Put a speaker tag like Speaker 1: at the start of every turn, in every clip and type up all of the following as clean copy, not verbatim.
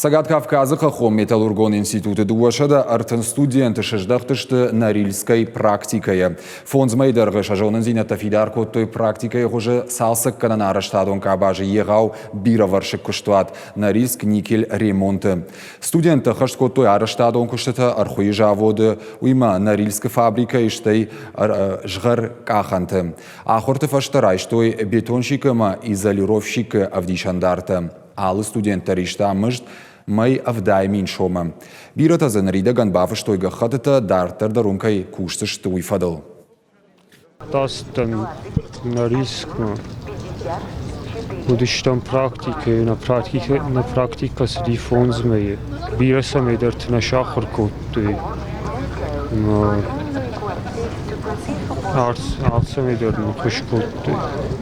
Speaker 1: Цӕгат Кавказы хӕххон металлургон институты 230 студенты сыздӕхтысты Норильскӕй практикӕйӕ. Фондз мӕйы дӕргъы сӕ зонындзинӕдтӕ фидар кодтой практикӕйы хуызы цалцӕггӕнӕн арӕзтадон къабазы егъау бирӕвӕрсыг куыстуат Норильск никель ремонты. Студенттӕ ӕххӕст кодтой арӕзтадон куыстытӕ ӕрхуыйы заводы, уыимӕ Норильскы фабрикӕйы, стӕй згъӕр къахӕнты. Ахуырты фӕстӕ райстой бетонщик ӕмӕ изолировщикы ӕвдисӕндартӕ. Алы студент дӕр иста мызд мӕй 70 000 сомы. Бирӕтӕ дзы ныридӕгӕн бафыстой гӕххӕттытӕ, дарддӕр дӕр уым кӕй кусдзысты, уый фӕдыл.
Speaker 2: Бацыдтӕн нӕ рискмӕ. Уыдыстӕм практикӕйы, нӕ практикӕ, нӕ практикӕ цыди фондз мӕйы. Бирӕ цӕмӕйдӕрты нӕ сахуыр кодтой. Ӕмӕ алцӕмӕй дӕр нын ӕххуыс кодтой.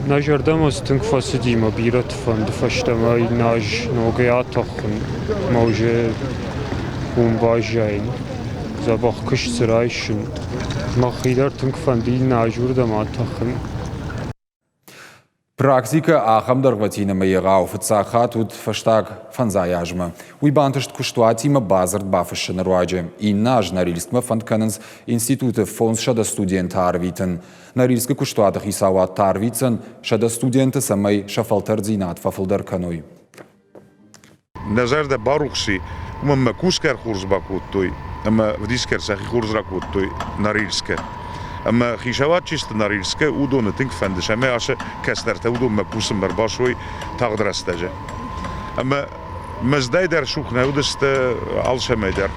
Speaker 2: Нӕ зӕрдӕмӕ дзы тынг фӕцыди мӕ бирӕты фӕнды фӕстӕмӕ иннӕ аз ногӕй атӕхын ӕмӕ уже уым баззайын, дзӕбӕх куыст дзы райсын. Мӕхи дӕр тынг фӕнды иннӕ аз уырдӕм атӕхын.
Speaker 1: Практикӕ ахӕм дӕргъвӕтин ӕмӕ егъау фыццаг хатт уыд фӕстаг фӕндзай азмӕ. Уый бантыст куыстуатимӕ бадзырд бафыссыны руаджы. Иннӕ аз Норильскмӕ фӕнд кӕнынц институты 500 студенты арвитын. Норильскы куыстуаты хицауад та арвитдзӕн 100 студенты, цӕмӕй сӕ фӕлтӕрддзинад фӕфылдӕр кӕной.
Speaker 3: Нӕ зӕрдӕ барухс и, уымӕн мӕ кусгӕ хорз бакодтой ӕмӕ вдисгӕ сӕхи хорз ракодтой Норильскы. Ӕмӕ хицауад чи сты Норильскы, уыдоны тынг фӕнды, цӕмӕй ацы кӕстӕртӕ уыдонмӕ кусынмӕ ӕрбацой тагъд рӕстӕджы. Ӕмӕ мӕздӕй дӕр цух нӕ уыдысты алцӕмӕй дӕр.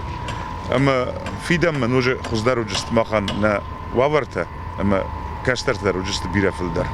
Speaker 3: Ӕмӕ фидӕнмӕ ноджы хуыздӕр уыдысты махӕн нӕ уавӕртӕ ӕмӕ кӕстӕртӕ дӕр уыдысты бирӕ фылдӕр.